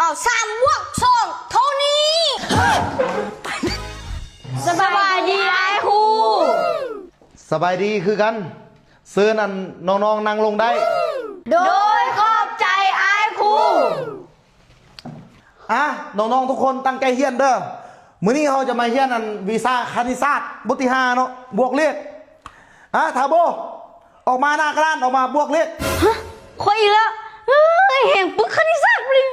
ເອົາສາມບວກສອງເທົ່ານີ້. ສະບາຍດີອ້າຍຄູ. ສະບາຍດີຄືກັນ. ເຊີນອັນນ້ອງໆນັ່ງລົງໄດ້. ໂດຍຂອບໃຈອ້າຍຄູ. ອ່ະ ນ້ອງໆທຸກຄົນຕັ້ງໃຈຮຽນເດີ້. ມື້ນີ້ເຮົາຈະມາຮຽນອັນວິຊາຄະນິດສາດບົດທີຫ້າເນາະ ບວກເລກ. ອ່ະ ທາໂບ ອອກມາໜ້າກະດານ ອອກມາບວກເລກ. ຮະ ຂ້ອຍອີກແລ້ວ. ເອີຍ ແຮງປຶກຄະນິດສາດພຸ້ນ.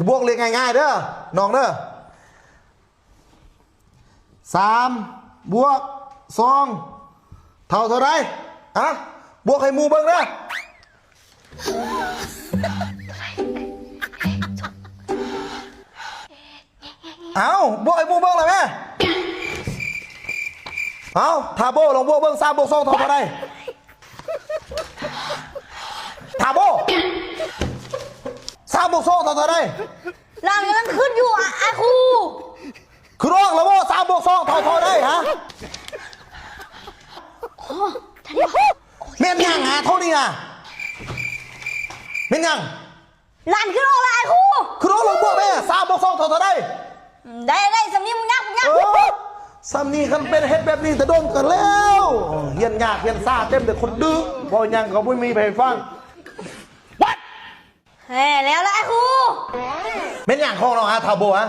ບວກເລກງ່າຍໆເດີ້ ນ້ອງເດີ້. ສາມບວກສອງເທົ່າເທົ່າໃດ? ຮະ ບວກໃຫ້ໝູ່ເບິ່ງເດີ້. ເອົ້າ ບວກໃຫ້ໝູ່ເບິ່ງແລ້ວແມ. ເອົ້າ ທາໂບ ລອງບວກເບິ່ງ ສາມບວກສອງເທົ່າເທົ່າໃດ? ທາໂບ ສາມບວກສອງເທົ່າເທົ່າໃດ? ຫຼານກຳລັງຄິດຢູ່ ອາ ອາຄູ. ຄິດອອກແລ້ວບໍ່ ສາມບວກສອງເທົ່າເທົ່າໃດ ຮະ? ໂອ້ ແມ່ນຫຍັງ ຫາ ເທົ່ານີ້ນະ? ແມ່ນຫຍັງ? ຫຼານຄິດອອກແລ້ວ ອາຄູ. ຄິດອອກແລ້ວບວກແມ່ ສາມບວກສອງເທົ່າເທົ່າໃດ? ໄດ້ ໄດ້ ສ່ຳນີ້ບໍ່ຍາກ ບໍ່ຍາກ. ເອີ ສ່ຳນີ້ຄັນເປັນເຮັດແບບນີ້ແຕ່ດົນກະແລ້ວ. ຮຽນຍາກຮຽນຊ້າເຕັມແຕ່ຄົນດື້ ເວົ້າຫຍັງກະບໍ່ມີໃຜຟັງ. ແລ້ວລະ ອາຄູ. ແມ່ນຫຍັງຂອງນ້ອງ ອາ ທາໂບ ຮະ?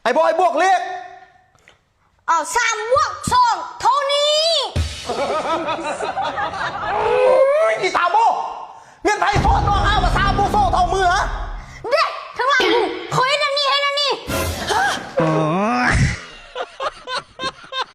ໄອ້ບອຍບວກເລກ. ເອົາສາມບວກສອງເ